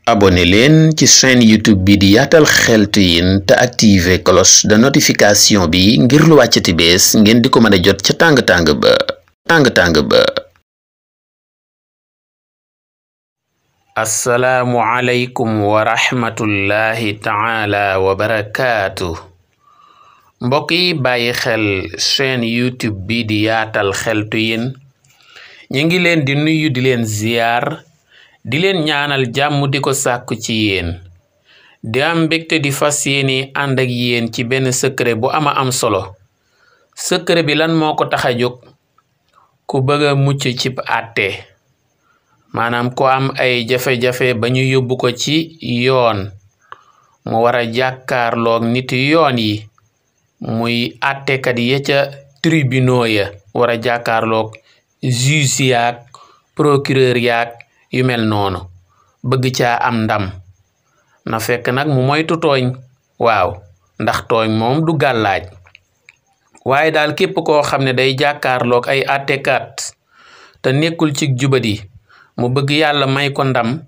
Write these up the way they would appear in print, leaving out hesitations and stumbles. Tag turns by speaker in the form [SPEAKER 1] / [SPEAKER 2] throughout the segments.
[SPEAKER 1] abonné leen ci chaîne YouTube bi di Yaatal Xeltu Yin te activer cloche de notification bi ngir lu wàccati bees ngeen di ko mën a jot ca tàng-tàng ba. assalaamu aleykum wa rahmatullahi taala wa barakaatu. mbokk yi bàyyi xel chaîne YouTube bi di Yaatal Xeltu Yin ñu ngi leen di nuyu di leen ziyaar di leen ñaanal jàmm di ko sàkku ci yéen di am mbégte di fas yéene ànd ak yéen ci benn secret bu ama am solo. secret bi lan moo ko tax a jóg? ku bëgg a mucc cib àtte, maanaam ko am ay jafe-jafe ba ñu yóbbu ko ci yoon mu war a jàkkaarloog nit yoon yi, muy àttekat ya ca tribunaux ya, war a jàkkaarloog juge yaak procureur yaak yu mel noonu, bëgg caa am ndam. na fekk nag mu moytu tooñ, waaw, ndax tooñ moom du gàllaaj. waaye daal képp koo xam ne day jàkkaarloog ay àttekat te nekkul ci jubadi, mu bëgg yàlla may ko ndam,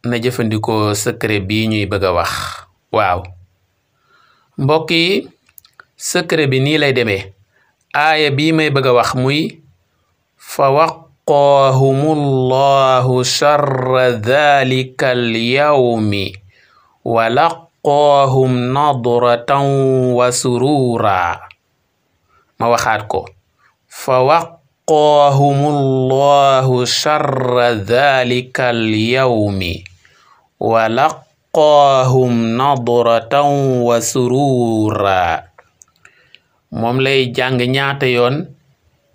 [SPEAKER 1] na jëfandikoo secret bii ñuy bëgg a wax. waaw mbokk yi, secret bi nii lay demee. aaya bii may bëgg a wax muy fa waqaahumullahu sharra dhalika alyawmi wa laqaahum nadratan wa surura. ma waxaat ko, fa waqaahumullahu sharra dhalika alyawmi wa laqaahum nadratan wa surura. moom lay jàng ñaata yoon?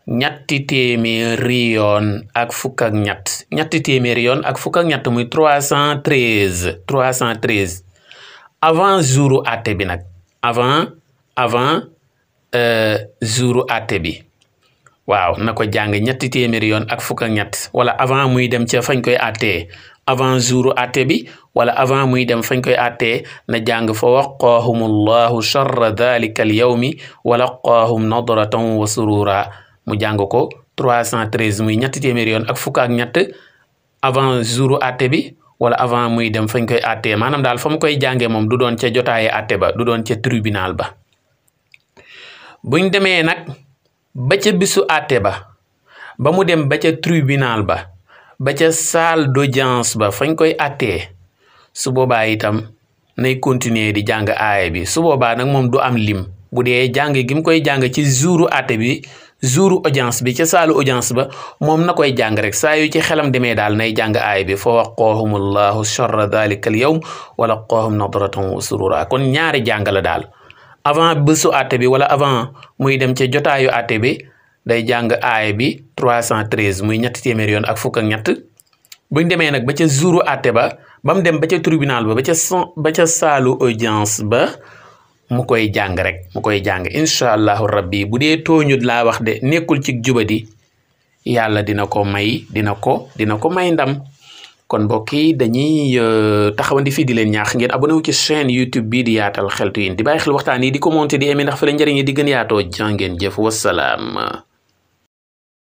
[SPEAKER 1] ñetti téeméeri yoon ak fukk ak ñett. ñetti téeméeri yoon ak fukk ak ñett muy 313 avant jouru àtte bi nag, avant jouru àtte bi. waaw na ko jàng ñetti téeméeri yoon ak fukk ak ñett, wala avant muy dem ca fañ koy àttee, avant jouru àtte bi wala avant muy dem fañ koy àttee, na jàng fa waqaahumullahu sharra dhalika al yawmi wa laqaahum nadratan wa surura. mu jàng ko 313 muy ñetti téeméeri yoon ak fukk ak ñett avant jouru àtte bi wala avant muy dem fañ koy àttee. maanaam daal fa mu koy jàngee moom du doon ca jotaaye àtte ba, du doon ca tribunal ba. buñ demee nag ba ca bisu àtte ba mu dem ba ca tribunal ba ca salle d'audience ba fañ koy àttee, su boobaa itam nay continuer di jàng aaya bi. su boobaa nag moom du am lim. bu dee jàng gi mu koy jàng ci jouru àtte bi, jouru audience bi ca saalu audience ba, moom na koy jàng rek saa yu ci xelam demee daal nay jàng aaya bi fa waqaahumullahu sharra dhalika al yawm wa laqaahum nadratan wa surura. kon ñaari jàng la daal. avant bésu àtte bi wala avant muy dem ca jotaayu àtte bi, day jàng aaya bi 313 muy ñetti téeméeri yoon ak fukk ak ñett. buñ demee nag ba ca jouru àtte ba mu dem ba ca tribunal ba ca saalu audience ba, mu koy jàng rek, mu koy jàng incha allahu rabbi. bu dee tooñut laa wax de, nekkul ci jubadi, yàlla dina ko may ndam. kon mbokk yi dañuy taxawandi fii di leen ñaax ngeen abonné wu ci chaîne YouTube bii di Yaatal Xeltu Yin, di bàyyi xel waxtaan yi, di commenter, di aimer, ndax fa la njëriñ yi di gën yaatoo. jàngeen jëf, wassalaam.